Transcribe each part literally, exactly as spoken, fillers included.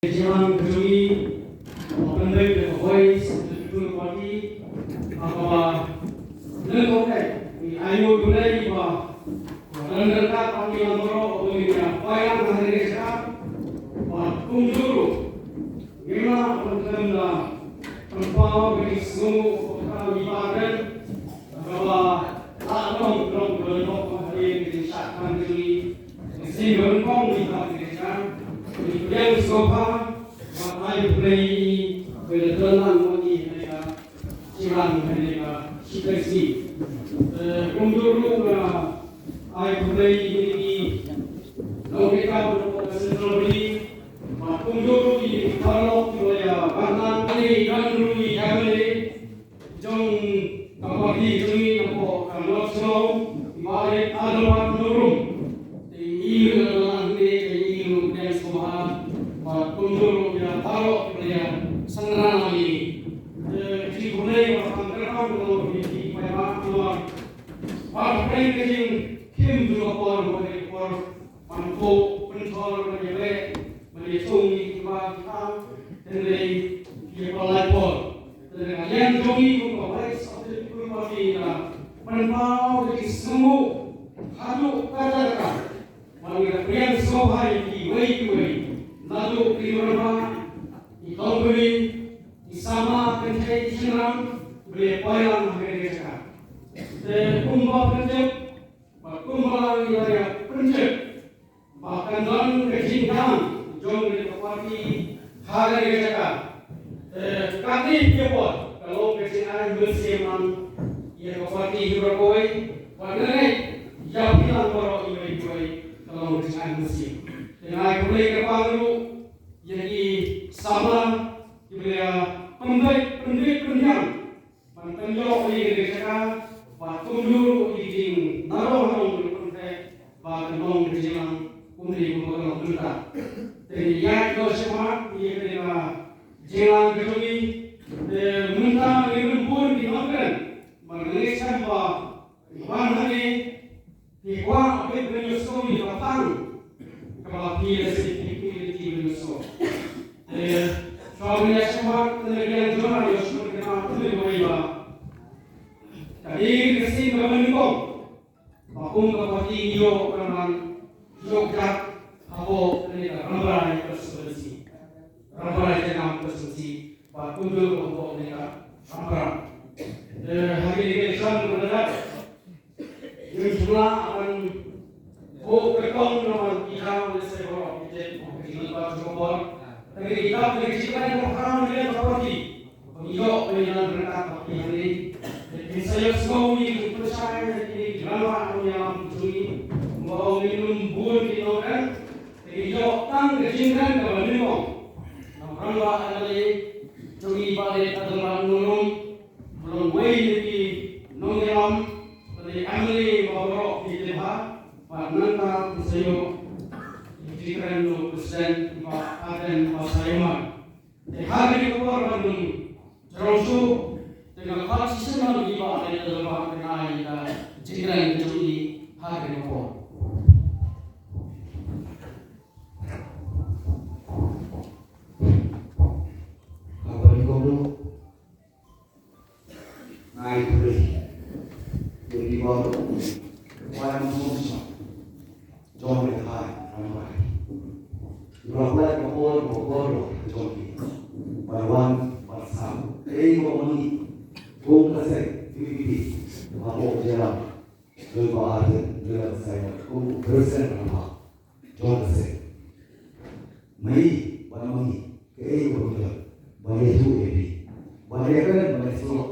Jingïalang ka jong ngi, ba pynbeit da ka Voice of the People Party, ha kaba nyngkong eh ngi ai nguh ïa U Blei ba ka don ryngkat bad ngi lang baroh ba ngin ïa poi lang ha kane ka jaka. Bad kumjuh ruh ngim lah ban khlem da pynpaw ka jingsngewnguh ba ka ngi ba kren kaba lah long long kaba nyngkong ha kane ka jingshah khang ka jong ngi. Ka sien ba nyngkong ngi ba ka jingshah ngi pdiang sngewbha. Ba ai khublei ïa ngi ba la don lang ma ngi ha kane ka jingïalang ha kane ka shi taïew. Eh, kumjuh ruh nga ai khublei ïa ngi nonghikai ka Central Valley. Bad kumjuh ruh ïa ngi paralok kiba la ïa bat nang, ïa ngi don ruh ïa ngi jong ka party jong ngi napoh ka North Shillong, i Bah Adelbert Nongrum. Te ngi ruh la don hangne, te ngi ruh pdiang sngewbha. Bad kumjuh ruh ïa baroh kiba la ïa synran ïa ngi. Te ka jingkhublei ba kham kyrpang ka long ïa phi paidbah, namar ba phi peit ka jingkhim jong ka por, ka por ban buh pynthor, ban ïaleh, ban ïashong ïa kiba ki khang, hynrei ki ïa pynlait por. Te na ka liang jong ngi kum ka Voice of the People Party, ngi la pynpaw ka jingsngewnguh haduh katta katta. Bad ngi la pdiang sngewbha ïa kiwei kiwei, naduh ki rangbah, ki nongpynïaid, ki samla kynthei ki shynrang, ba la poi lang ha kane ka jaka. Te kumba pyntip bad kumba ngi la ïa pyntip ba kan don ka jingïalang jong kane ka party ha kane ka jaka. Te katne phi ïa poi, ka long ka jingai mynsiem lang ïa ka party hi baroh kawei, bad nga ngeit ïa phi lang baroh iwei pa iwei ka long ka jingai mynsiem. Te nga ai khublei kyrpang ruh ïa ki samla kiba la ïa pynbeit, pynbeit pynbiang ban pynïoh ïa kane ka jaka, bad kumjuh ruh ïa ki jingnaroh nong ruh pynbeit ba kan long ka jingïalang kumne kumba ka long mynta. Te ngi ïaid noh shakhmat ïa kane ka jingïalang ka jong ngi. Te mynta ngi nym bun ki nongkren, bad ngi ngeit skhem ba wan hangne phi kwah ban ïohsngew ïa ka phang kaba phi la sngewthuh, phi la tip ban ïohsngew. Te shuwa ban ïa shah, te ngi ïa jong ngi ïohsngew ïa ka phang kaba phi la. Ka dei ka sien kaba nyngkong ba kum ka party ngi ïoh ka man ïoh ka hapoh kane ka Rambrai constituency, Rambrai Jyrngam constituency, bad kumjuh ruh hapoh kane ka Rambrai. Eh, ha kine ki election ba la dep, ngim shym lah ban buh kyrtong namar ki dang lehse baroh ki tip ka jinglyngkot jong ka por. Tang ki dap ki jingkren ba kham ïa ka party ba ngi ïoh ban ïalam ryngkat bad ki hangne. Te phin sa ïohsngew ïa ki pynshai na kine ki rangbah nongïalam ki jong ngi. Kumba ong, ngim bun ki nongkren. Te ngi ïoh tang ka jingkren kaba nyngkong na u rangbah M L A jong ngi, Bah Adelbert Nongrum, ba long uwei na ki nongïalam, ba dei M L A ba baroh ki tip bha, bad nangta phin sa ïoh ïa ka jingkren na u President, Bah Ardent Basaiawmoit. Te ha kane ka por ban nym jrong shuh, te nga khot shisien ïa i Bah Adelbert ban ai ka jingkren ka jong i ha kane ka por. Haba nyngkong ruh nga ai khublei ïa phi baroh, wan mong sha jong ka thaiñ Rambrai. Nga peit ka por, ka por jong ki ban wan ban sam. Ei, ko mani, kum ka seng V P P hapoh Jairam, jong Bah Ardent, jong Bah Simon, kum President Rambrai jong ka seng. Mani, ban mani, kaei kaba ngi don ban ïathuh ïa phi, ban ïakren, ban ïasyllok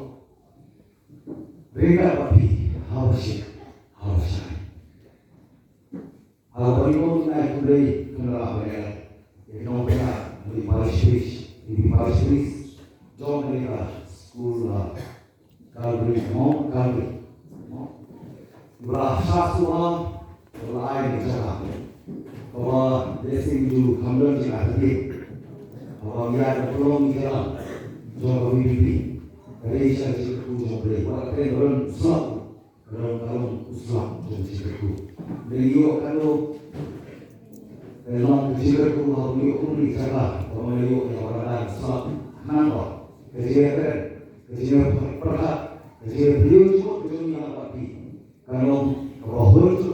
ryngkat bad phi ha ba shisha, ha ba shai. Ha kaba nyngkong ngi ai khublei khyndiat ban ïaid ïa ki nongpynïaid na ki parish priest, na ki parish priest jong kane ka skul, ah, Calvary, mo, Calvary, mo. Ba la shah shuh, ba la ai ïa ka jaka kaba lehse ngi ju kham don jingïaid. Haba ngi ïaid na pynlong ki jaka jong ka V P P, ka dei sha ka jingkyrkhu jong U Blei. Wat la kren, ka don u slap, ka don, ka don u slap jong ka jingkyrkhu. Ngi ïoh katto Ka long ka jingkyrkhu ha u ïoh kum ri jaka ba ma ïoh ïa ka radar slap nangba ka jingkren ka jingpyrkhat ka jingpyrkhat ka jong ïa ka pi ka long ka ba hoi tu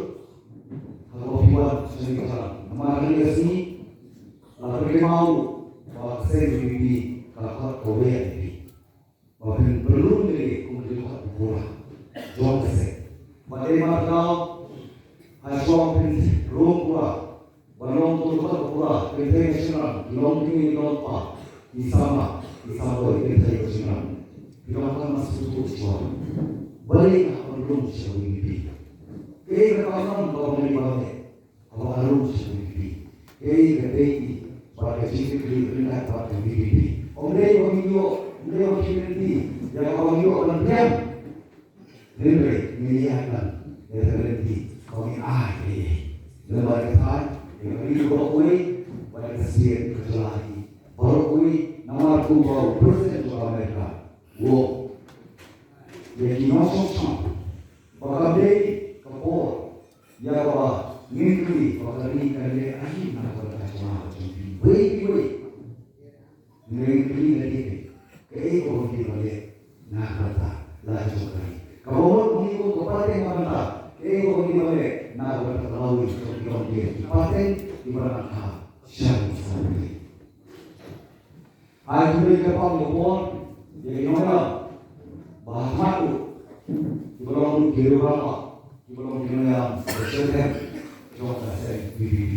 ha ka pi wan sini ka lang namar ka ni ka sini la ka ri mau ba ka sen ri pi ka ka ka wei ri pi. Ba phin pynlong ïa ki kum ki khot pura jong ka seng. Ba dei markau ha shong phin rung pura ba long kum ki khot pura phin thei na shynrang ki long ki long pa ki sama ki sama ki thei na shynrang ki long ka mas tu tu shwa. Ba dei ha pynlong shwa wi pi. Ke ka ka long ka ong ni ba ne. Haba ka rung sha V P P. Kaei ka dei i bad ka jingkitkhlieh ryngkat bad ka V P P. Ym dei ba ngin ïoh, ym dei ba ngin lynti ïa kaba ngin ïoh ban biang. Hynrei ngin ïaid ban ïa ka lynti ba ngin ai ïa i. Lem bad ka thaiñ ïa ka ri baroh kawei bad ka state ka jylla hi baroh kawei. Namar kumba u President jong America u ong ïa ki nongshong shnong ba kam dei ka por ïa kaba ngin kylli ba ka ri ka leh aïu na ka bynta jong nga jong phi. Wei ki wei. Ngin kylli na dei kaei kaba ngin ba leh na ka bynta la jong ka ri. Kaba mut ngi ko ka pateng ka bynta kaei kaba ngin ba leh na ka bynta ka lawei jong ki longdien ki pateng ki ba nang kha sha ki sa. Ai khublei kyrpang ïa ka por ïa ki nongïalam ba ha khmat ruh kiba long ruh ki rangbah kiba long ki nongïalam ba shem jong ka seng V P P.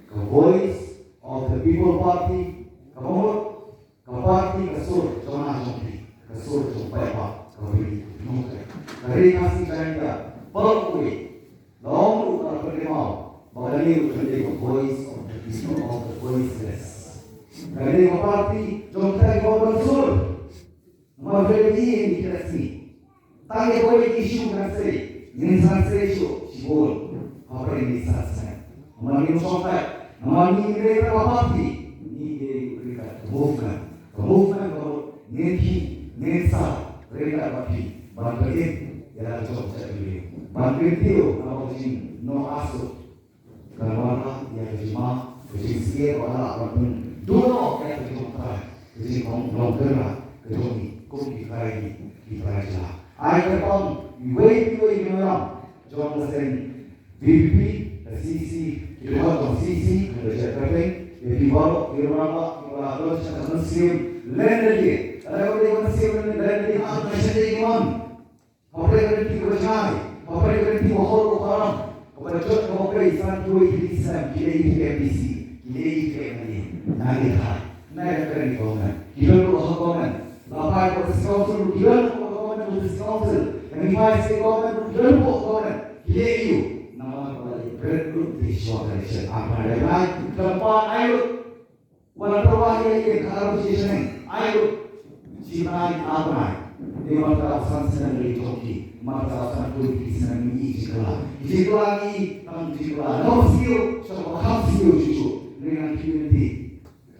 Ka Voice of the People Party ka mut ka party ka sur jong nga jong phi ka sur jong paidbah ka ri nongkreh ka ri Khasi Jaiñtia baroh kawei. Long ruh ka pynrimmaw ba kane ruh ka dei ka voice of the people, of the voiceless. Ka dei ka party jong kita kiba don sur. Namar ka dei ki issue ka sngi. Tang ïa kawei ka issue ka sei. Ngin sa sei shuh shibun. Hapdeng ngin sa sei. Namar ngin shongkai. Namar ngi dei ka party. Ngi dei ka movement. Ka movement ka ngin hi ngin sa ryngkat bad phi ban pynïaid ïa la ka jong ka jaitbynriew ban kyntiew na ka jingnoh arsut. Ka wanrah ïa ka jingma ka jingsier ba ka lah ban pynduh noh ïa ka jingmyntoi ka jinglong kyrpang ka jong ngi kum ki trai ngi ki trai jylla. Ai kyrpang iwei pa iwei ki nongïalam jong ka seng VPP, ka CEC, ki dkhot jong CEC, ka jaitbynriew, ïa phi baroh ki rangbah kiba la don sha ka mynsiem lyndet ïa. Lada ka dei ka mynsiem lyndet ïa, ka dei ka mynsiem lyndet ïa. Hapdeng ka lynti kaba jngai, hapdeng ka lynti ba hor ba param, kaba jot kaba pei san kiwei ki snem ki dei ki MDC, ki dei ki MLA. Na ngi thai, na ngi thai ki government, ki don ruh ha government. La phai ka District Council ruh ki don ruh ha government, ka District Council. Ngi phai State Government ruh ki don ruh ha government. Ki dei aïu? Namar ba la dei bret ruh ki shwa ka election. Apa dei lai, tempat aïu? Wan tyrwa ïa ïa ka arphew shaneng. Ai ruh. Shi bnai ar bnai. Te marta san snem lei jong ki. Marta san phew ki snem ngi i jingkylla. Jingkylla ngi tang jingkylla. Nong siew sha ba kham siew shuh shuh. Ngi nang ki ngi ti.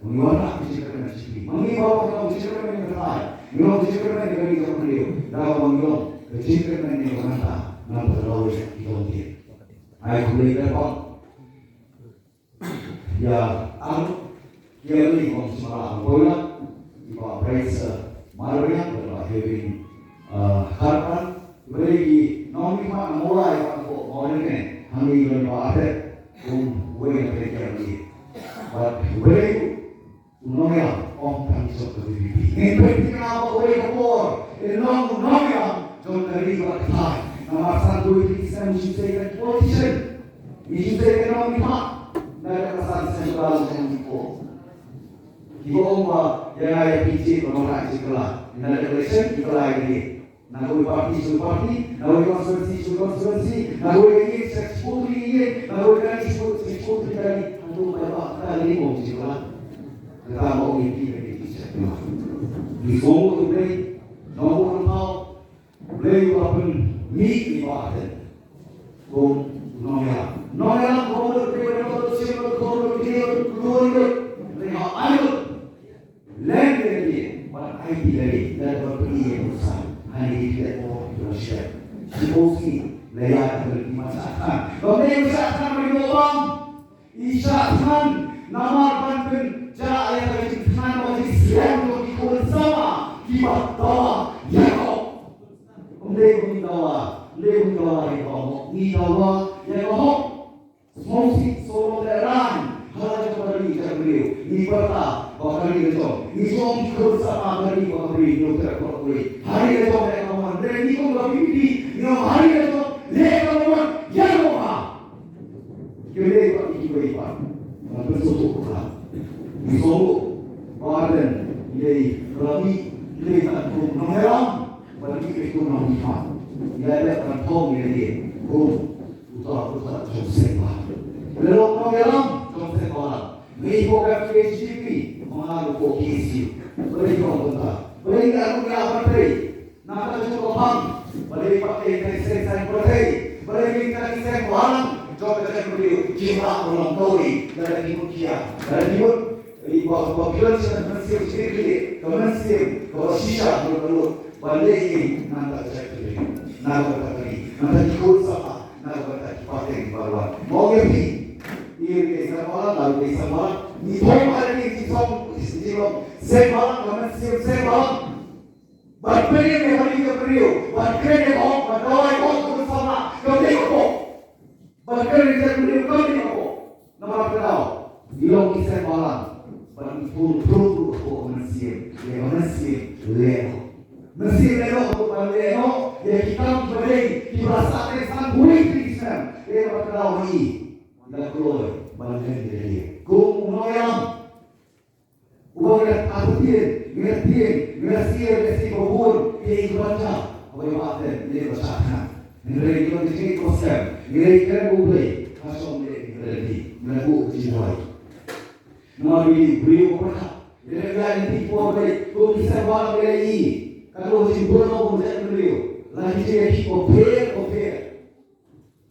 Ngi wan la ki jingkyrmen shi ki. Ma ngi ba wan long jingkyrmen ngi ka thai. Ngi long jingkyrmen ngi ka ri jong ngi. Da ba ngi long jingkyrmen ngi ka nangta. Nangta ka lawei ki jong ki. Ai khublei kyrpang. Ïa, ang, ïa, ïa, ïa, ïa, ïa, ïa, ïa, ïa, Praise, uh, Maria, ïa, ïa, Hewin, uh, Harpan, ïa, ïa, ïa, nong, ïa, ma, nong, ïa, ïa, ko, nong, ïa, ïa, hangi, ïa, ïa, ate, um, ïa, ïa, ïa, ïa, ïa, but, ïa, ïa, u nongïalam ym tang jong ka VPP. Ngin peit ïa kane ka por, u nong, u nongïalam jong ka ri bad ka thaiñ. Namar san phew ki snem u shu sei ka politician. U shu sei ka nongïalam. Nda ka san snem ka long ka nongïalam. Kiba ong ba ïa nga ïa phi ba nong rai jingkylla. Nda ka election ki kylla ïa ki. Na kawei party sha kawei party, na kawei constituency sha kawei constituency, na kawei ïing sha kawei ïing, na kawei kali sha kawei kali. Hato paidbah kata ka dei ka jingkylla? Kata ka ong ïa phi ka dei ka jingkylla. Ngi sngewbha U Blei, nongbuh nongthaw, U Blei u la pynmih ïa i Bah Ardent kum u nongïalam. Nongïalam, kum u Blei u la pynmih ïa i Bah Ardent. Leng ïa lade ban ai ïa lade lada ban pynïaid ïa u Khrist. Hangne ki leh por ki la shem. Shu sngewthuh la ïa ka lynti man sha than. Ban leh man sha than ban ïoh bam. I shah thngan namar ban pynjah ïa ka jingthngan bad jingslem jong ki khun samla kiba dawa ïa ka hok. Ym dei ba ngi dawa, ym dei ba ngi dawa ïa ka hok, ngi dawa ïa ka hok. Sngewsih, sngewlong, lehrain ha la jong ka ri jong ka briew. Ngi pyrta ba ka ri ka jong ngi, jong ki khun samla ka ri ba ka briew, ngi treh pyrkhat ha ri ka jong leh ka mon. Hynrei ngi kum ka P P T ngi ong ha ri ka jong leh ka mon ïa ka mon. Ki leh ba ki wei ba ngi pynsuh ka. Ngi sngewthuh ba den ngi leh ba ngi leh ka kum nongïalam ba ngi leh kum nongïalam. Ngi leh ban thong ngi leh kum Uta, uta, jong seng ba. Lok nongïalam jong seng ba. Ngi ko ka K H G P, ma nga ko K S U. Balei ko uta. Balei ka ruh ïa ba trei. Na ka jong ko pang. Balei pat ka seng seng ba trei. Balei ka seng ba lang. Jong ka jong ko ki ba ko long toi. Lada ki mut kia. Lada ki mut. Ïa ba ba ki long shisha, ka mynsiem shisha ki. Ka mynsiem, ka ba shisha, ka ba lut. Balei ki nang ka jong ko. Nang ka jong ko. Nang ka jong ko. Na ka bynta ki pateng ki paralok. Mo ngi phi. Ngi ke sa mala, ngi ke sa mala. Ngi thong ha ngi ki song, ki song. Seng mala, ka mynsiem seng mala. Ban pynïaid ïa ka ri ka briew. Ban kren ïa ka hok, ban dawa ïa ka hok, ka mynsiem mala. Ka dei ka hok. Ban kren ïa ka briew, ka dei ka hok. Namar kata, ngi long ki seng balang, ban pur pur pur pur mynsiem, ïa ka mynsiem lehnoh. Mynsiem lehnoh, ban lehnoh ïa ki kam kiba dei, kiba la sah teng san phew wei tylli ki snem. Namar kata ngi la kloi ban leh ïa ki. Kum u nongïalam uba ngi la ktien, ngi la ktien, ngi la sngewsih, ngi la sngewsih ba bun ïa ki bynta. Haba ïa ba ktien, ïa ba shah thngan. Hynrei ngi la ktien ba skhem, ngi la kren ba U Blei ha shong, ngi la ktien, ngi la buh ka jingduwai. Namar ba ki briew ba pyrkhat, ngi la ktien por ba ko ki sa ba ngi la i. Ka dei ka jingbun ba bun jait briew. La ki jingeh ki ko pher ko pher.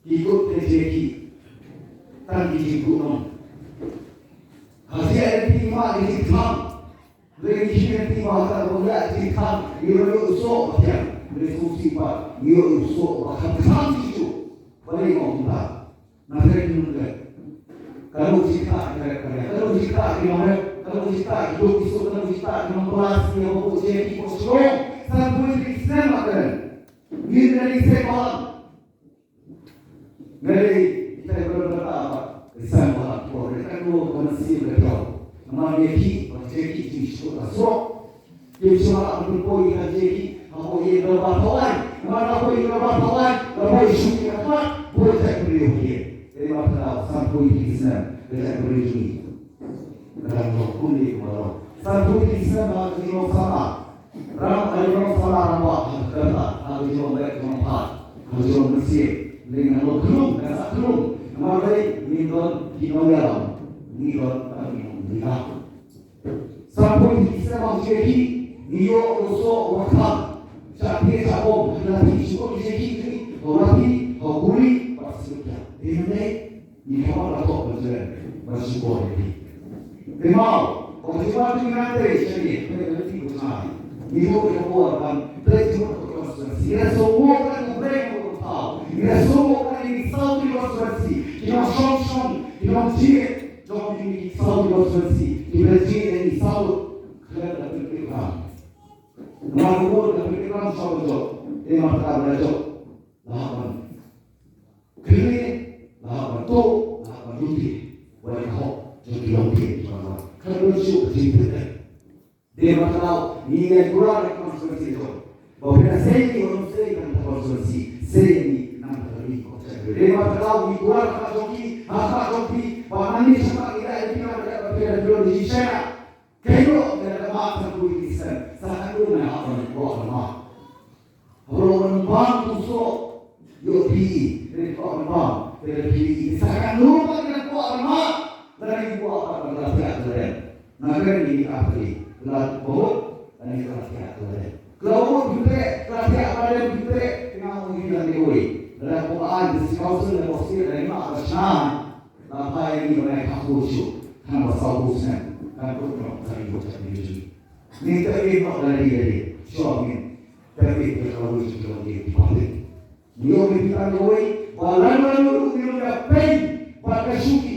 Ki kut ki jingeh ki. Tang ki jingkut nong. Ha jingeh ki ma ki jingkut nong. Lei ki jingeh ki ma ta ko ya jingkut nong. Ngi ïoh u soh ba thiang. Ngi ïoh u soh ba thiang. Ngi ïoh u soh ba thiang. Thiang ki ju. Ba lei ngom ta. Na lei ki nong lei. Ka nong jingkut ki lei ka lei. Ka nong jingkut ki nong lei. Ka nong jingkut ki duk ki soh. Ka nong jingkut ki nong kelas. Ngi ïoh u jingeh ki ko shlong. San phew ki snem ma ka lei. Ngi lei snem ba. Nga dei kita i ba don bynta ba ka seng ba ko re ka no ka mynsiem ka diaw. Namar ïa ki ba ki ki ki shu ka srok. Ki shu ha ka poi ka je ki ha ko ye ba ba thawai. Namar ka poi ba ba thawai, ka poi shu ki ka pat, poi ka poi ki. Dei ba ka san poi ki snem, ka poi ki. Ka dang no kuli ko ro. San poi ki snem ba ki no sama. Ram ai rong sala ram ba kata ai rong bek rong phat ai rong mynsiem. Ling nang lo klung nang sa klung. Namar dei ngi don ki nongïalam, ngi don ngi nong ngi la. Sa poi ki sa bang jeki ngi yo lo so wa kha. Sa pie sa bom la ti su ko jeki ni ko la ti ko guri pa su ya. Dei nang dei. Ngi hap la tok ban sdang ban sukor ïa ki. Te mau, ong jingwan jingmyntoi sha ngi, pynlong ïa ki ba jngai. Ngi buh ïa ka bor ban pynlong ïa ka constituency. Ngi la sngewbha ban pynlong ïa ka thaw. Ngi la sngewbha ban ïa ki saw ki constituency. Ki nongshong shnong, ki nongjied jong ngi ki saw ki constituency. Ki ba jied ïa ngi saw. Khlem da pynlong ïa ka. Namar ka bor ka pynlong ïa ka saw ka jop. Te mar ka la jop. La ban Kine, la ban to, la ban luti, wa ka hok jong ki longdien ki ban wan. Ka don shuh ka jingpynlong. Dei ba ka daw, ngi ïa kular ka constituency jong. Ba pynlong sei ngi wan sei ka constituency, sei ngi nang ka ri ko cha. Dei ba ka daw, ngi kular ka jong ki, ha ka jong ki, ba nang ni sa ka ïa ki nang ka ri ko cha. Kayo ka da ma sa ku ni sen sa ka tu na ha ko ko ma. Ro man ba tu so yo pi ni ko ma. Te pi sa ka nu ba ni ko ma. La ni ko ma la ya la. Na ka ni ka pi la ko la ni ka ya la. Kalau kita la ya la kita ni ko la ko ai si kau sen ko si la ma ka shan. La phai ni ba nai pha ko shu. Kan ba saw ko snem. Kan ko no ka ri ko cha ni ju. Ni ta ni no la ri ri. Shu ni. Ta ni ta ka ru shu ni pa ni. Ni yo ni ta ni oi. Ba la no ru ni no ya pei. Ba ka shu ki.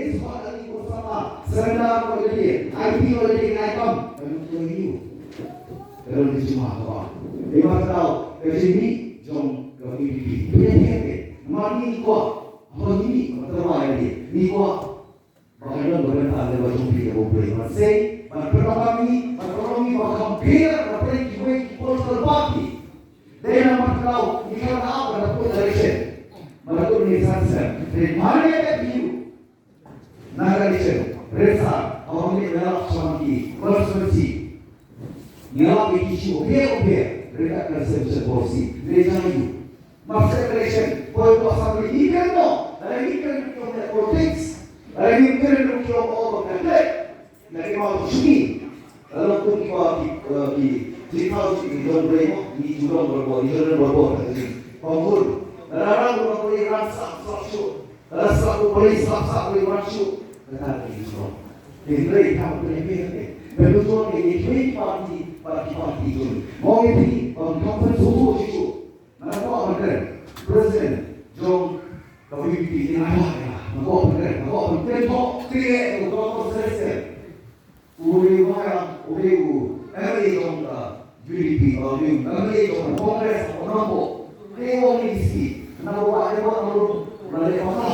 ïa ki spah na ki por samla, surrender ko ïa ki, I P ko ïa ki, ngai kam, ka nuksa ïa u. Ka don ka jingma ka ba. Dei ba ka dei ka jingmih jong ka V D P. Phi ïa phi ïa phi. Namar ngi kwah, haba ngi mih, ba ka rwai ïa ngi. Ngi kwah ba ka don ba ka don ka dei ba jong phi ïa U Blei. Ban sei, ban pynlong ïa ngi, ban pynlong ïa ngi ba compare, ban pynlong kiwei ki political party. Dei namar ka daw, ngi khlem ap ban da put election. Ban da put ngi san sem. Dei mane ka view. Na ka election, resa, haba ngi ïalap sha ki constituency. Ngi ïalap ïa ki issue, okay, okay. Resa ka reservation policy, resa ïa u. Mar sha ka election, poi ko assembly, ngi kren mo, lada ngi kren ruh ki ong politics, lada ngi kren ruh ki ong o ba ka klet. Lada ngi ong shuki, lada kum ki ba ki, eh, ki, ki khaw ki long brei mo, ngi ju long brei mo, ngi ju long brei mo, ka jing. Pangul, lada rang ruh ko ïa rang sap, sap shuh. Lada sap u pule, sap, sap u pule, wan shuh. Kata ka dei shuh. Hynrei ka pule pule. Pynlong shuh, ka dei pule party, party, party jong. Mo ngi phi, bym kham pynsuh shuh shuh. Nga kwah ban kren. President jong ka V P P, nga kwah, nga kwah ban kren. Nga kwah ban kren, kwah kren, kwah kren, kwah kren. U dei u, u dei u M L A jong ka U D P, u dei u M L A jong ka Congress, u nampak. Dei u M L A jong ka U D P. Nampak u dei u, u la leh bakla.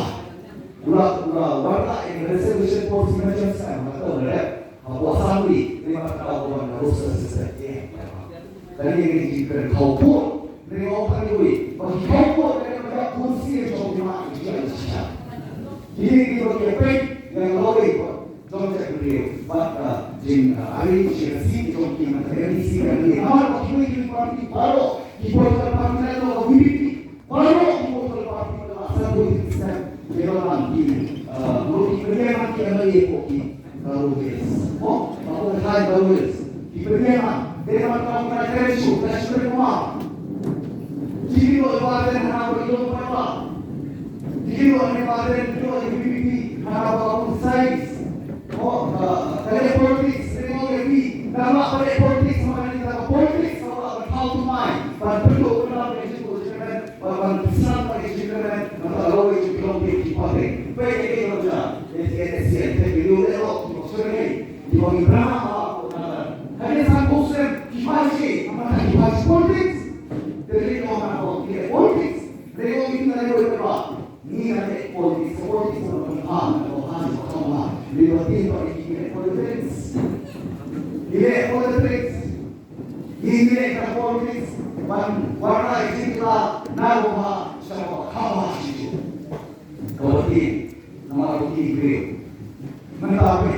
U la, u la wanrah ïa ka reservation policy macam sana, mata u la leh. Hapoh Assembly, dei mata u wan ka roster system. Tadi ngi ji kren khawpud, ngi ong tadi wei, ba ki khawpud, ngi ba ki kursi jong ki ma ki ji. Ngi ngi ba ki peit, ngi lawei ba. Jong ka briew, bad ka jing, uh, arrange ka seat jong ki na ka M D C ka ni. Namar ba kiwei ki party baroh, ki political party na ka V P P, baroh ki political party ka la sa bun ki step. Ki la lang ki, uh, ki pynïaid lang ki M L A ko ki, uh, Baru Hills. Mo, ba ko ka Baru Hills. Ki pynïaid lang, dei namar ka ka issue, ka issue ko ma. Jingïaroh ïa ba dei hana ba ïoh ba ba. Jingïaroh ïa ba dei ïoh ïa V P P hana ba politics. Oh, ka leh politics, ring ong ïa phi. Ka la ba leh politics, ma ka leh ka politics, ka la ba thaw tu mai. Ban pynduh pynlam ïa jingkyrmen, ban ban pynsan ïa jingkyrmen, ban ta lawei jingkyrmen ïa ki party. Peit ïa ki nong ja, ïa ki N S C N, peit ïa ki leh lok, ki nong syrngei, ki nong Ibrahim, ha ki san bok sem, ki party, ma ki party politics. Te ring ong ha ki politics. Politics, politics, politics. Ngi leh politics. Ngi leh politics. Ban wanrah ïa ka jingkylla na ka bynta sha ka bynta ka bynta shisha. Ka bynta namar ka bynta briew. Mynta phi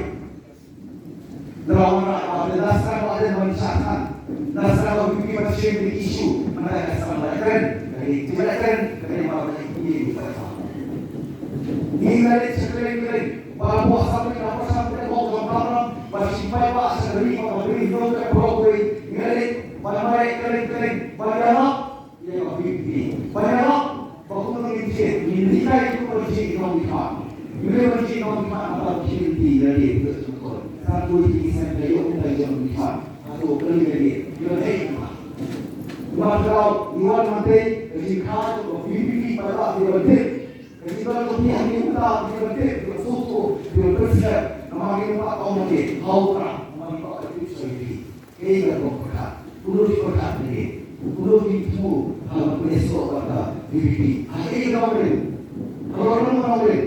Dra wanrah ba dei, la sdang ba dei ban shah than. La sdang ba VPP ban shim ïa ki issue. Mynta ka sdang ba dei kren. Ka dei ba dei kren. Ka dei ba dei kren. Ngi la leit sha kren kren. Ba la buh assembly, la buh assembly, la buh jong ka ram. Ba shim paidbah sha ri, ba ka ri, nong ka Broadway. Ngi la leit ban mareh kren kren. Ban ïarap ïa ka VPP. Ba ïarap ba kumno ngin jied, ngin hikai kumno jied ïa ka VPP. Ngin jied ïa ka VPP, nangta ngin jied ïa ka VPP. Sa tu ïa ki seng ka ïoh kumta ïa ka VPP. Hato ka ri ka ri. Ïoh hei kumta. Kumta ka daw, ngi wan mynta, ka jingkha jong ka VPP ba la ïoh dip. Ka jingkha jong ka VPP ba la ïoh dip, ka sutu, ka sutu. Namar ngi wan mynta, hau tra, namar ngi wan ka VPP. Ei, ka kong pyrkhat. Kumno ki pyrkhat lei? Kumno ki thmu ha ka pyrshah bad ka VPP? Ha ei ka nongrim? Ha ka nongrim?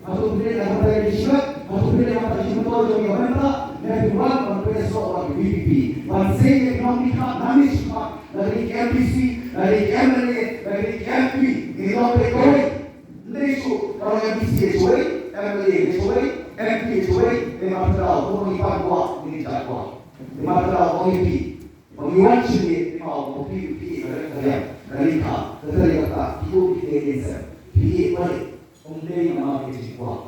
Ha tu pyrkhat ha ka pyrshah, ha tu pyrkhat ha ka pyrshah jong ka mynta, ne pyrkhat ban pyrshah bad ka VPP. Ban sei ïa ki nongmihkhmat, nongmihkhmat, lane ki MDC, lane ki MLA, lane ki MP, ki nongmihkhmat. Lei shuh, ka long MDC ïa shuh, MLA ïa shuh, MP ïa shuh, ne ma pyrshah, kumno ki pan kwah, ne ki pan kwah. Te ma ka la ong ïa phi, ba ngi wan sha phi, te ma ong phi, phi, ka ri ka riam, ka ri ka, ka ri ka, phi, phi, phi, phi, phi, phi, ym dei namar ka jingkwah,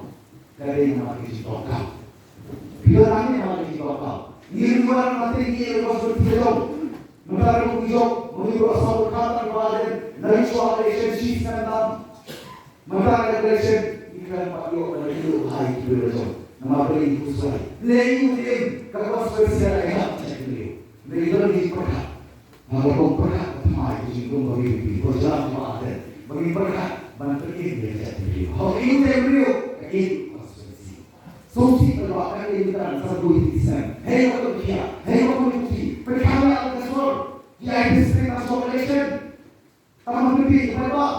ka dei namar ka jingdonkam. Phi don hangne namar ka jingdonkam. Ngi wan hangne ngi ïa wan sha phi jong. Mynta ruh ngi jong, ngi wan sha phi ka, ka ri ka, na ri shuwa election shi snem tam. Mynta ka election, ngi khlem pat ïoh ban ïoh hai ki briew la jong. Namar balei? Ngi khuslai. Lei, ngi im ka constituency ka ïa ka jingkyrkhu. Lei, ngi don ki pyrkhat. Ha ka kong pyrkhat ka thymmai ka jingkyrkhu ka VPP. Ko jam ba ate. Ba ngi pyrkhat ban pyrkhat ïa ka jingkyrkhu. Hok ïa ka jingkyrkhu ka constituency. Sngewsih ba ka ïa ka san dui ti sem. Hei, ka tu kia. Hei, ka tu kia. Pyrkhat ïa ka sor. Ki ai district national election. Tang ma phi phi paidbah.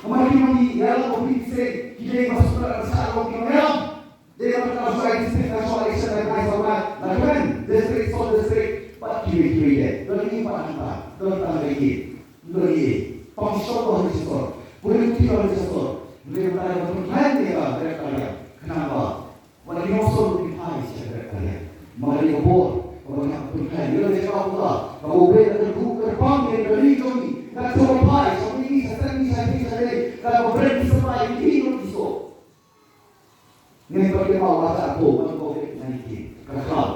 Namar ki nongïalam ba phi phi, ki dei ba shu ka sa long ki nongïalam. Dei ba ka shu ai district, ka shu ai election, ka shu ai, la kmen district, sub district. Bad kiwei kiwei de. Don ki pat hangta, don tang de ki. Don ki. Pang shisha ba shisha. Pule ki ba shisha. Dei ba ka pynlong ne ka, dei ka ya. Khnang ba Wat la ki nongshong ruh ki phai sha ka ri ka riam. Ma ka dei ka bor kaba ngi hap ban pynkhie ïa ka jaka puta kaba u Blei u la kyrkhu kyrpang ïa ka ri jong ngi. Ka jaka phai sha ngi, sha ngi, sha ngi, sha ngi. Kaba u Blei u supply ïa ngi ruh ki soh. Ngin pat kynmaw la ka ko man covid nineteen ka khlam.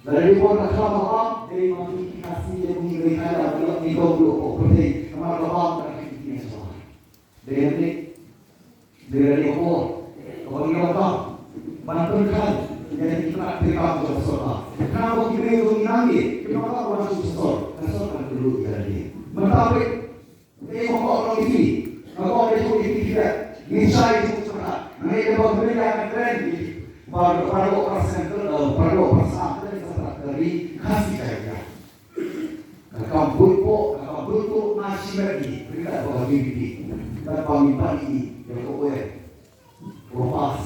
Lada dei bor ka khlam ba bam, dei ma ngi ki Khasi ïa ngi ngi khlem ïa ngi dong ruh ko pyrthei. Namar ka bam ka ki ki ngi sha. Dei hangne. Dei hangne ka por kaba ngi donkam ban pynkhie ïa ki tnat treikam jong ka sorkar. Khnang ba ki briew jong ngi nangne kim donkam ban shu sor, ka sorkar ka lut ïa lade. Mynta peit, ngi ma kok nong iti, ma kok dei shu iti iti. Ngi shai shu sorkar. Nangne dei ba ki briew ïa ka kren iti. Baroh, baroh persen, eh, baroh persen ka ri Khasi ka ïa. Ka kam buit poh, ka kam buit poh, nga shimet ïa ki, ryngkat bad ka VPP. Katba ngi pan ïa ki, ïa ka oil. Ka pass.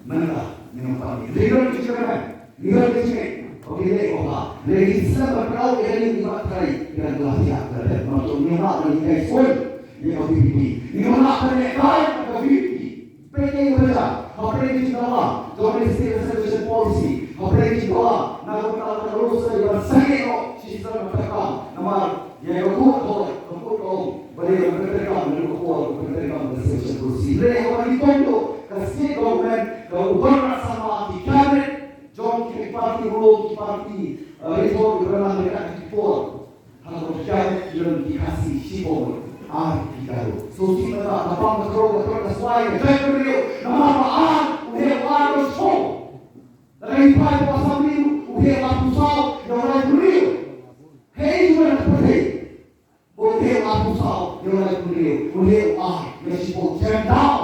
Mynta, ngi nang pan ïa ki. Ngi don ki chairman, ngi don ki chairman. Okay, leh ko ha. Leh ki slem ba tau ïa ki, ngi mat trai, ki dang la thiah, la dep. Mar to ngi mat ngi kai skul ïa ka VPP. Ngi mat ban leh kai ka VPP. Peit ïa u Raja, hapdeng ka jingdawa jong ka State Reservation Policy, hapdeng ka jingdawa na ka bynta ka rusa ïa ban sangeh noh shi sdang ka pyrkhat. Namar ïa ka court, ka court ka ong ba dei ban pyntrei kam na ka por ban pyntrei kam ka Reservation Policy. Lei haba ngi tong duh ka State Government, ka u Conrad Sangma, ki cabinet jong ki party, ruh ki party, eh, ri thor ki ban nang ïa ka ki por. Haba ki jait ki long ki Khasi shibun ar ki Garo. So ki mata ka pang ka krong ka krong ka swai ka jait ka briew. Namar ba ar u heh u ar u shong. Lada ngi phai ka Assembly u heh u ar phew saw ïa u lai phew hynriew. Hei u na ka pyrthei. Ba u heh u ar phew saw ïa u lai phew hynriew. U heh u ar ïa shibun jem daw.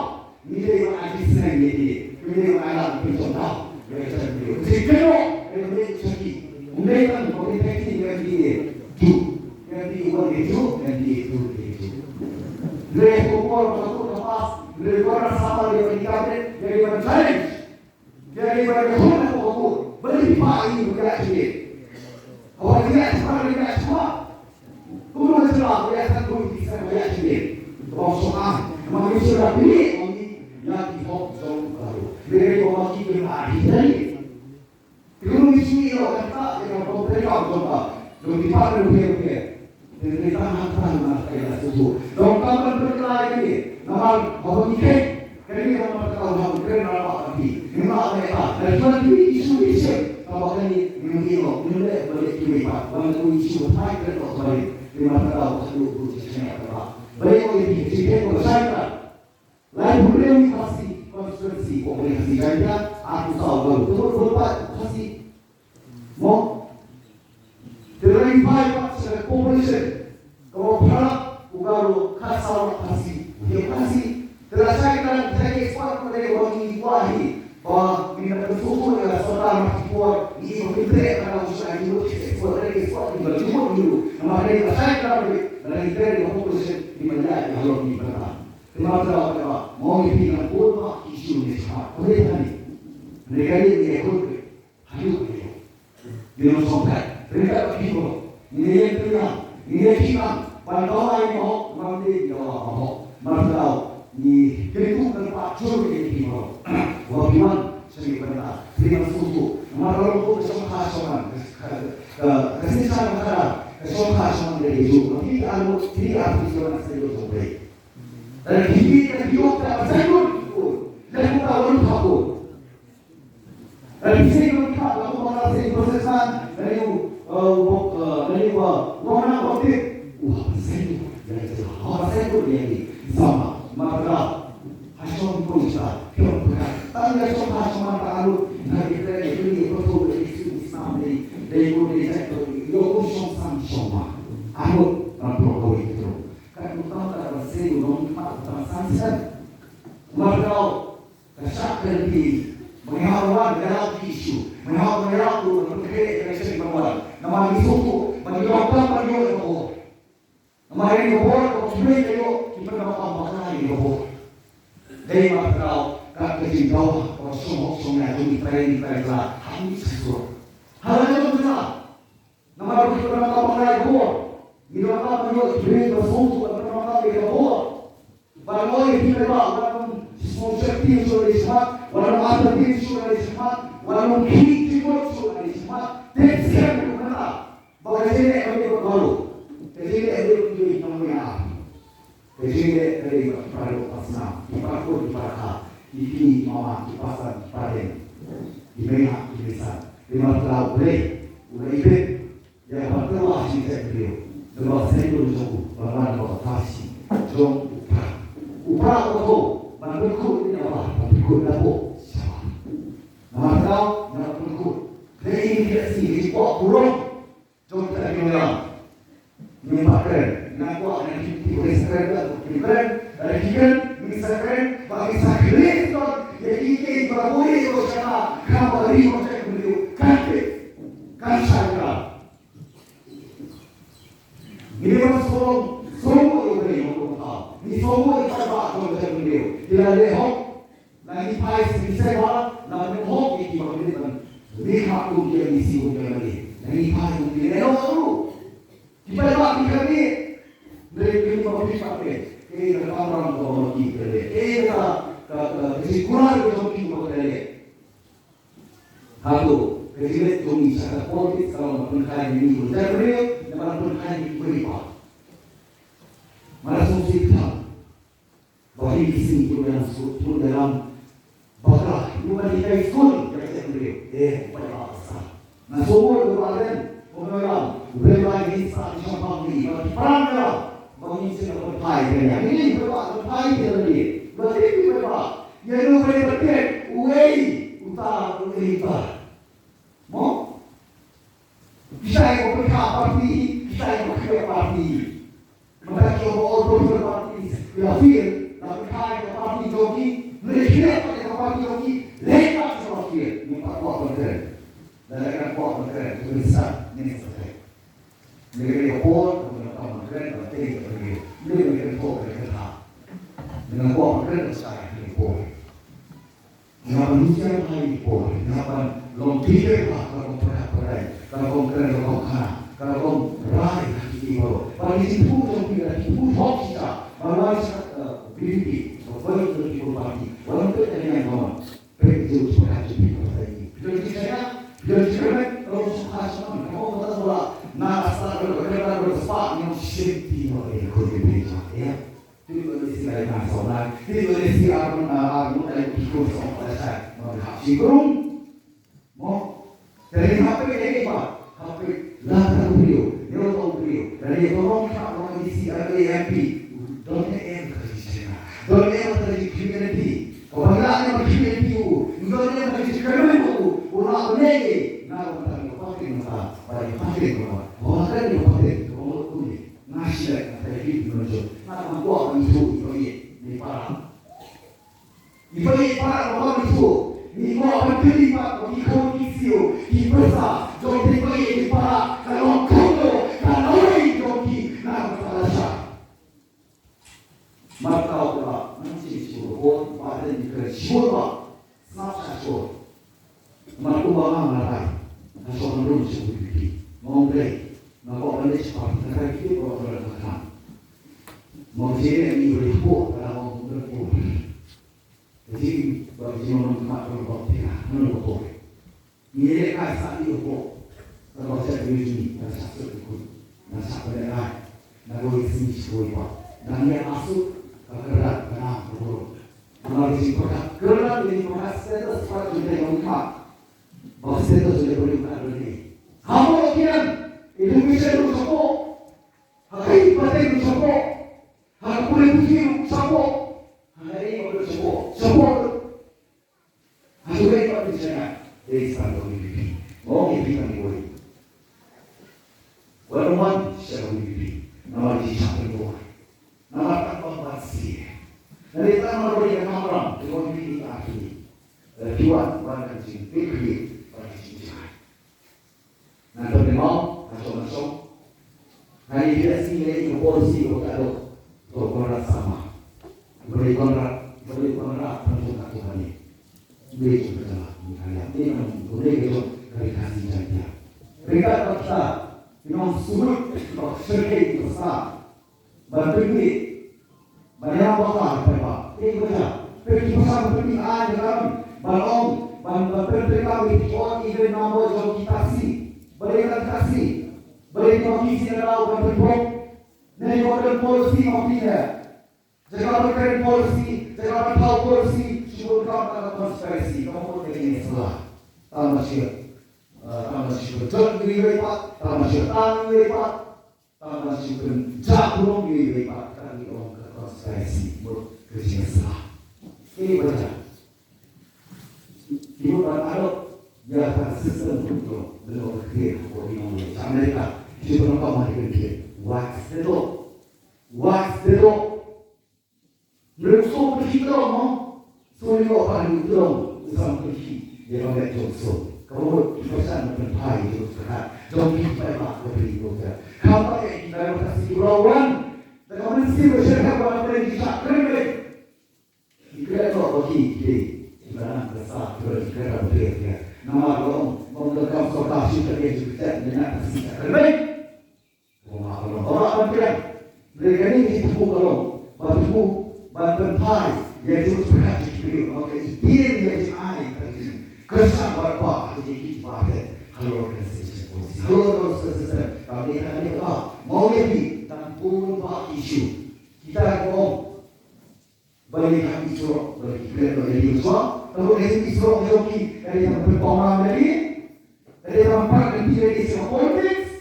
Ngi dei ban ai jingïaseng ïa ki. Ngi dei ban ai lad pynshong daw ïa ka jaitbynriew. Ka jingkynnoh ïa ka miet ka jong ki. Ym dei tang ba ki theh ki ïa ki ïa. Ju. Ïa ki wan ïa ju, ïa ki ïa ju, ïa ju. Lei ko por ka kut ka pass, lei ko rasa Ïa ki ban challenge. Ïa ki ban ïakhun ha ka court. Balei phi phah ïa ngi ban ïaid sha lade? Haba ngi ïaid sha lade, ngi ïaid sha lade. Kumno ngi shu ïaid sha lade, ngi ïaid sha lade. Kaba shu ong, namar ngi shu ïaid sha lade, ïa ki hok jong u baroh. Lada ki ong ma ki, ki ïaid sha lade. Te kumno ngi shu ïoh kata, ïa ka bym trei kam jong ka, jong ki department ruh ruh. Te ngi tang hangta, namar ka ïa sngewthuh. Donkam ban pynkylla ïa kane, namar haba ngi kheiñ kane, namar kata u hap ban kren rangbah ka phi. Ngim lah ban ïa ka. Lada ki wan ki issue ki shem, kaba kane ngim ïoh, ngim leh ba leh kiwei pat. Wan ki issue ba phai kren noh ba leh. Te namar kata u hap ban kren rangbah. Balei u ïa phi, phi kren ba shai ka. Laiphew hynriew ngi Khasi constituency, ko ngi Khasi Jaiñtia, arphew saw Garo. Te mut mut pat Khasi. Mo? Te lada ngi phai pat sha ka population kaba phra lak u Garo, khatsaw lak Khasi. Ngi Khasi. Te lada shai ka dang, te lada ngi expert, ko lada ngi kwah hi ba ngin da pynsngewthuh ïa ka sorkar mar ki por, ngi ba ngin treh ka dang, u shai ngi mut expert, lada ngi expert ngi ba ngi mut ngi ruh. Namar lada shai ka dang, lada ngi treh ka population, ngi ba ïaid ïa halor ngi ba dang. Te ma trai ba, mo ngi phi nang bun bha ki issue ne shakhmat. Ko ne tani. Ne kali ne ko ne. Hayu ne. Ngi long song kai. Ringkat ba phi ko. Ngi ne yen phi nang. Ngi ne phi nang. Ban dawa ïa ka hok, ban de dawa ka hok. Ma trai ngi kyntu kan pa jur ïa phi ko. Wa phi wan sha ngi ban ta. Phi nang sngewthuh. Ma trai ko shong kha shong man. Ka, ka, ka, ka shisha ka, ka shong kha shong man de ju. Ma phi ka anu, phi ka anu, phi ka anu, phi ka anu, phi ka anu, Lada phi, lada phi ïoh ka seng lut ki kur. Lada phi ïoh ka lut ha kur. Lada phi seng lut ha, lada phi ïoh ka seng process kan, lada ïoh, eh, wok, eh, lada ïoh, eh, wok na wok tip. Wah, seng lut. Lada ïoh, wah, seng lut ïa ki. Sama, ma ka. Ha shong ko sa, phi ïoh ka. Tang ïa shong ha shong ma ka lut. Na ki kre, ki kre, ko to, ki su, ki sam, ki, ki ko, ki sa, ko, ïoh ko shong sam, shong ma. Anu, ma pro ko, ki to. Ka utang ka ban seng u nongmihkhmat utang san sien. Markau ka shah ka lynti. Mynta wan ka lap ki issue. Mynta wan ka lap tu ban pynkhih ka election ban wan. Namar ngi sngewthuh ba ngi donkam ban ïoh ïa ka bor. Namar ïa ka bor ka bor ki briew ka ïoh ki pyndonkam bakla ïa ka bor. Dei markau ka ka jingdawa ka shong hok shong ïa jong ngi trai ngi trai la ha ngi sngewthuh. Hala jong ngi la. Namar ngi donkam ban ïoh ka bor. Ngi donkam ban ïoh ki briew ba sngewthuh ban pyndonkam ïa ka bor. Ban ong ïa ki paidbah, wat nym sngewsih shuh ïa lade shakhmat, wat nym artatien shuh ïa lade shakhmat, wat nym khih jingmut shuh ïa lade shakhmat. Tip shisha ruh mynta ba ka jingeh ka dei bad baroh. Ka jingeh ka dei bad ki nongmihkhmat. Ka jingeh ka dei bad ki para doh para snam, ki para kut, ki para kha, ki kmie, ki mama, ki pasan, ki pareng, ki mei hap, ki mei san. Dei markau U Blei u la ibit ïa ka ban tyrwa ha ka jingeh briew. Dei ba ka seng lut jong u ban wan ba ka pasi jong u Prah. U Prah u la ban pynkut ïa ba ban pynkut ïa ba. Namar kata nga la pynkut. Dei ïa ki ïa si ki kwah burom. Jong kita ki nongïalam. Ngim pat kren, ngim kwah, ngim ki, ki, ki kren, ki kren, ki kren, ngim sa kren, ba ngim sa kren, ïa ki, ki, ba ko ri ko shana, ka ba ri ko shana, kan peit, kan shai ka. Ngi dei ban sngewsih, sngewsih ïa u briew, ïa u briew. Ngi sngewsih ïa u briew, ïa u briew. Ki la leh hok, la ngi phai shisha ba, la ngi hok ïa ki ba ki dei ban. Ngi kham kum ki M D C kum ki M L A. La ngi phai kum ki leh hok ruh. Ki paidbah ki kane. Ngi kren ba ki kane. Ki ka kamram ka ba ki kane. Ki ka, ka, ka, ka jingkular ka jong ki ba kane. Hato, ka jinglet jong ngi sha ka politics ka long ban pynkhie ïa ngi u jaitbynriew, ne ban pynkhie ïa ngi kiwei pat. Mara sngewsih kata. Ba ki ki sing ki ïalam skul, ki ïalam bakla, ki ban hikai skul ïa ka jaitbynriew. Eh, paidbah sa. Nga sngewbha ba ren, ko ïalam, u ren ba ngi sa ki shong pang ngi, ba ki pran ïalam, ba ngi sing ban phai ïa ngi. Ngi ban phai ïa ngi. Ba ki ki paidbah. Ïa ngi ba ngi ba ki, uei, uta, uei uta. Mo? Ki shai ko pyrkhat party, ki shai ko khia party. Mynta ki ong all political parties, ki la fail, la pyrkhat ka party jong ki, ngi khia ka party jong ki, leh ka ki la fail, ngi pat kwah ban kren. Lada ngi kwah ban kren, ngi sa, ngi sa kren. Ngi ka por, ngi ka por ban kren, ban kren, ban kren. Ngi ka por, ngi ka por. Ngi ka por, ngi ka por. Husiar bha ïa ki por, ïa ban long teacher bha, ka long pyrkhat pyrkhat, ka long kren, ka long khana, ka long rai ha ki por. Ba ki jingthmu jong phi, ki jingthmu jong phi, ba rai sha, eh, V P P, ba rai sha ki por party, ba long pyrkhat ïa ki por. Pyrkhat jong phi, pyrkhat jong phi, pyrkhat jong phi. Phi don jingshaniah, phi don jingkyrmen, ka long sukha sukha, ka long kata bola, na ka start, ka kren, ka spah, ngi ong shim ti mo, eh, ko ki phi jong, ïa. Ti ko ni si lai na so na, ti ko ni si ar, ar, ar, ar, ar, ti ko so pa sai, mo ha shi krum. Mo. Te ni hapdeng ni ba, hapdeng la ta u brio, ni u brio. Te ni ko rong ka rong ni si ar ni M P. Don't ni em ka ni si na. Don't ni em ka ni community. Ko ba la ni ma community u. Don't ni em ka ni community u. U la ni. Na u ta ni ko pa ni ma. Ba ni pa ni ma. Ko ba ni pa ni. Ko ba ni. Nga shi lai, nga tai hi, nga jong. Nga tang kwah, nga jong, nga jong, ni para. Ni para, ni para, nga ni jong. Ni kwah, nga jong, ni para, ni kwah, ni siew, ni pyrsa, jong, ni para, ni para, ka long kono, ka long, jong, ni, nga, nga, nga, nga. Mar ka u ba, nang shi shi ko, ba den ni kren shi ko ba, snap sa shi ko. Mar ko ba nga nga rai, nga shong rung shi ko pi. Ngong rei, nga ko ba le shi pa, nga rai ki ko ba nga nga. Ngong je ni ri ko, nga ngong ko ko. Ji ba ji ngong ma ko ba ti na, ngong ko. Ngi leh kai sa ïa u pok. Ka ba sha ïa u juni, ka sha suk u kut. Na sha ka leh kai. Na ko ïa sini shi ko ïa pa. Na ngi ïa asuk, ka kyrdan, ka nam, ka buruk. Ka ba ïa sini pyrkhat. Kyrdan ïa sini pyrkhat, status pyrkhat jong ka ïa u kmat. Ba status jong ka ïa u kmat jong ngi. Ha mo kian, education ruh shapoh. Ha ka ïing pateng ruh shapoh. Ha ka pule puthi ruh shapoh. Ha ka ïing pateng ruh shapoh. Shapoh. Hynrei pat ki jingeh dei tang ka V P P. Mo ki VPP tang ki bor. Wan wan sha ka V P P. Namar ki shah tang bor. Namar tang bor ban siew. Namar tang bor ban siew. Namar ki wan wan ka jingpynkhih ban ka jingjngai. Ngan pynlong, ngan shong, ngan shong. Ngan ïa ïa sngi ïa ïa ka policy ka ba ka dok. Ka Conrad Sangma. Ba dei Conrad, ba dei Conrad, pynlong ka tu hani. Dei jong ka jala, ngan ïa, dei ngan, dei ka jong, ka dei ka sngi jong ka. Ryngkat bad kita, ki nongsulut, ki nongshyrkhei, ki nongsa. Ban pynmih, ban ïa ba ka, ban ba. Te ba ja. Pynmih ba sa pynmih ai da ka. Ban ong, ban, ban pynmih ka, ban pynmih ong, even number jong ki taxi. Balei ka taxi? Balei ka taxi na daw ban pynpok? Ne ko don policy ma phi ne. Jaka ban kren policy, jaka ban thaw policy, shu ban kam ka conspiracy, ka mut ka jingïasalah. Tang ba shu, eh, tang ba shu jot ngi wei pat, tang ba shu tang ngi wei pat. Tang ban shu pynjah burom ïa i Blei pat ka ngi ong ka conspiracy mut ka jingïasalah. Ki ba jah. Ki mut ban adop ïa ka system ruh lem ka ktien hapoh ri nong ïa sha Amerika. Shu pynlong ka ma ri ka ktien. Wax the dog. Wax the dog. Mrem shu pynhi tyrong mo. Shu ïoh pynhi tyrong. U sam pynhi. Ïa ka met jong shu. Ka mut ki pyrshang ban pynphai jong u pyrkhat. Jong ki paidbah ka bri ko ka. Khamtam ïa ki dei ba ka si u la wan. Da ka mynsiem ba sher ka ba pynhi ki shah kren beit. Ki kren noh ba ki ki dei. Ki ba nang ka sa ki ba ki kren ba pynhi ki. Namar long. Ngam da kam sorkar shi ka ke ju kren. Ïa na ka si shah kren beit. Ong ha ka long. Ong ha ka long. Hynrei kane ka jingthmu ka long. Ba thmu, ban pynphai ïa ka jingpyrkhat jong ki briew. Ba ka ktien ïa ka jingai ka jingkyrshan ba ba ka jingkit ba te. Halor ka system policy. Halor ka system. Ka ne ka ne ka. Mo ïa ki tang bun ba issue. Kita ko ong. Balei ka issue, balei ki briew, balei ki issue. Ka issue jong ki, ka dei ban pynpaw nam ïa ki. Ka dei ban pynpaw nam ïa ki sha politics.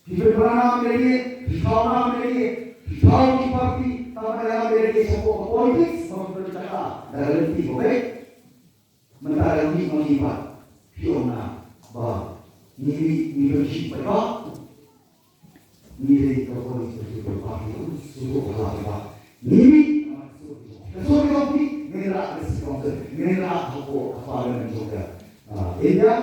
Ki pynpaw nam ïa ki, pynpaw nam ïa ki, pynpaw ki party, tang ba ïa ki sha politics, ba ki pynpaw nam ïa ki. Mynta da ngi ma ngi pat. Phi ong na ba ngi ngi ngi don shi pat ba. Ngi dei ka political party. Suruh ba ba. Ngi ngi ka suruh jong phi. Ngi rah ka city council. Ngi rah hapoh ka parliament jong ka, ah, India.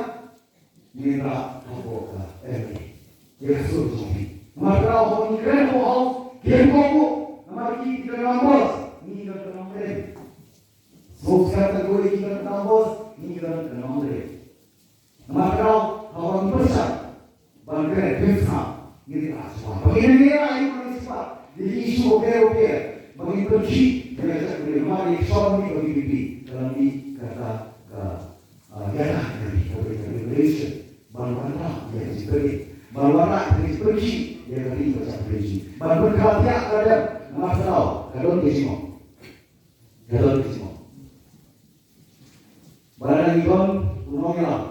Ngi rah hapoh ka M L A. Ka suruh jong phi. Namar ka rah hapoh ngi kren hapoh house. Kren hapoh. Namar ki ki kren hapoh. Ngi kren hapoh. Bok sa ta koi ki kan tambos, ni kan kan nombre. Namar kata, haba ngi pyrshang ban kren pyrshang, ngi ri ah shuwa. Ba ngin ngi ai ban shuwa. Ni issue okay okay. Ba ngin pyrshang, ni aja kuri ma ni shon ni ba V P P. Dalam ni kata ka, ah, ya dah ni ka revolution. Ban wan ra ya ji pyrshang. Ban wan ra ya ji pyrshang. Ya ka ri ba ja pyrshang. Ban pyrshang ya ka dem. Namar kata, ka don ke simo. Ka don ke simo. Ba la dang don u nongïalam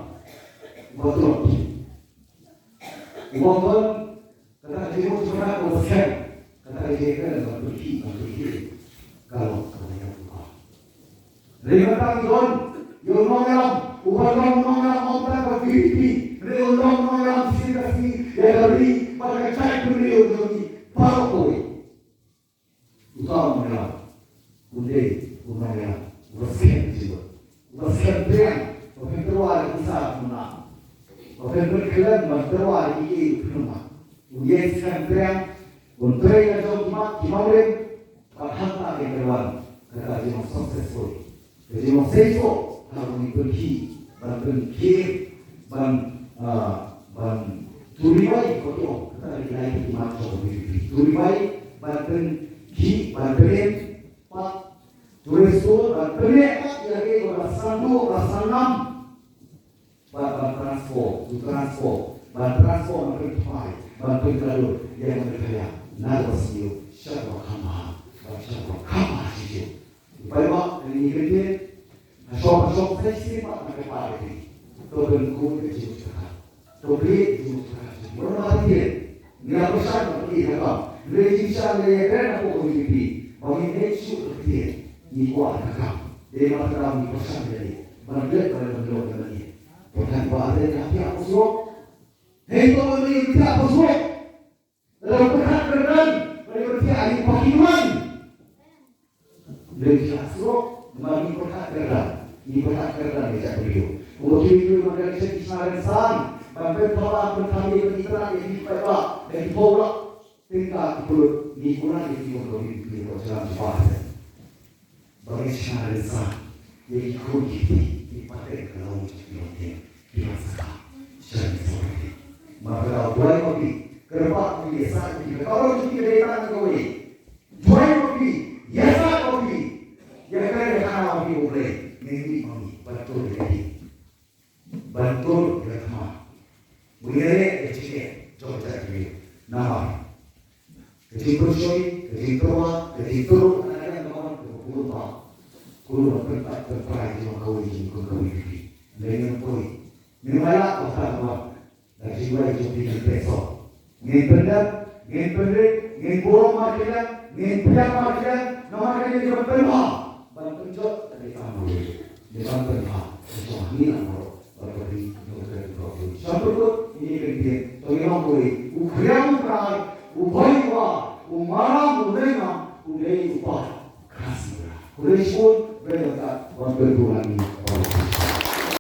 uba tlot. Uba don kata ka jingmut jingpyrkhat kaba skhem, kata ka jingkren ban pynkhih ban pynkhih. Ka long kaba ïap uba. Hynrei mynta ngi don ïa u nongïalam uba long nongïalam ym tang ka V P P, hynrei u long nongïalam shisien ka sngi ïa ka ri bad ka jaitbynriew jong ngi baroh kawei. Uta u nongïalam, u dei u nongïalam uba skhem jingmut, uba skhem pyrshang, uba pyntrei ïa ki sa kumno, uba pynpynkhlem ban trei ïa ki, u pynmah, u ïeng skhem pyrshang, un trei la jong ki mat ki bymman, bad hangta ka wan kata ka jingmut successful. Ka jingmut seisoh, ha ban pynkhih, ban pynkhih, ban, ah, ban turibai, ko to, kata ka dei ki mat jong V P P. Turibai, ban pynkhih, ban pynkhih, pat, turibai, ban pynkhih, pat, ïa ki, ban sanduk, ban sangam. Ban, ban transfer, to transfer, ban transfer, ban pynkhih, ban pynkhih, ïa, ban pynkhih, na ba siew, sha ba kham ha, ban sha ba kham ha, siew. Bai ba, ni ni kete, na shop, na shop, sai siew, ba, na ka pa, ni. To ben ku, ni siew, siew, to bri, siew, siew, siew, ba, ni. Ngi la pyrshang ban ïa ka kam. Ngi la jingshisha, ngi la ïakren hapoh komiti. Ba ngin ïa shu ïa ka kam. Ngi kwah ïa ka kam. Dei ba ka kam ngi pyrshang ïa lade. Ban leh ban leh ban leh ban leh. Pyrshang ba leh ka pia apa suruh. Hei, to ba leh ka pia apa suruh. Lada pyrshang kyrdan, ba leh pyrshang ïa paki tuan. Leh sha stroke, namar ngi pyrkhat kyrdan, ngi pyrkhat kyrdan ïa ka video. Kumba ki video man ka shisha ki sha rynsan, ban pynpaw ban pynpaw ïa ki trai ïa ki paidbah, ïa ki paw lak. Tyngka ki pulut, ngi kyrdan ïa ki video, ki video ka jalan cepat. Ba ngi sha rynsan, ïa ki khun ki kti, ki pateng ka long ki long ki, ki long saka. Sha rynsan ki. Ma ka dei duwai ma ki, kyrpad ki ïa sa ki, ka long ki dei tang kawei. Duwai ma phi, ïasaid ma phi, ïakren ïakhana ma phi U Blei, ngin mih ma ngi, ban tur ïa ka ding. Ban tur ïa ka thma. Ngi ïaleh ïa ka jingeh jong ka jaitbynriew. Namar ka jingpynshoi, ka jingtyrwa, ka jingtyrwa, ka jingtyrwa, ka jingtyrwa, ka jingtyrwa, ka jingtyrwa, ka jingtyrwa, ka jingtyrwa, ka jingtyrwa. Ngin ïa poi. Ngin ïa la ka thma. Ka jingwai jong phi ngin pynshoi. Ngin pyndep, ngin pynrit, ngin burom markylliang, ngin pynïap markylliang, namar ka jingpynbha. Ban pynjot ka dei tang ruh. Dei ban pynbha. Ka jong ngi lang ruh. Ban pynbha. Ka jong ka dei tang ruh. Sha pyrkut, ngi kyntien. To ngi long ruh. U khriam u krai, u bhoi u war, u maram u nengam, u dei u pa. Kras u ra. U dei shibun, bad ka ban pynbha ngi.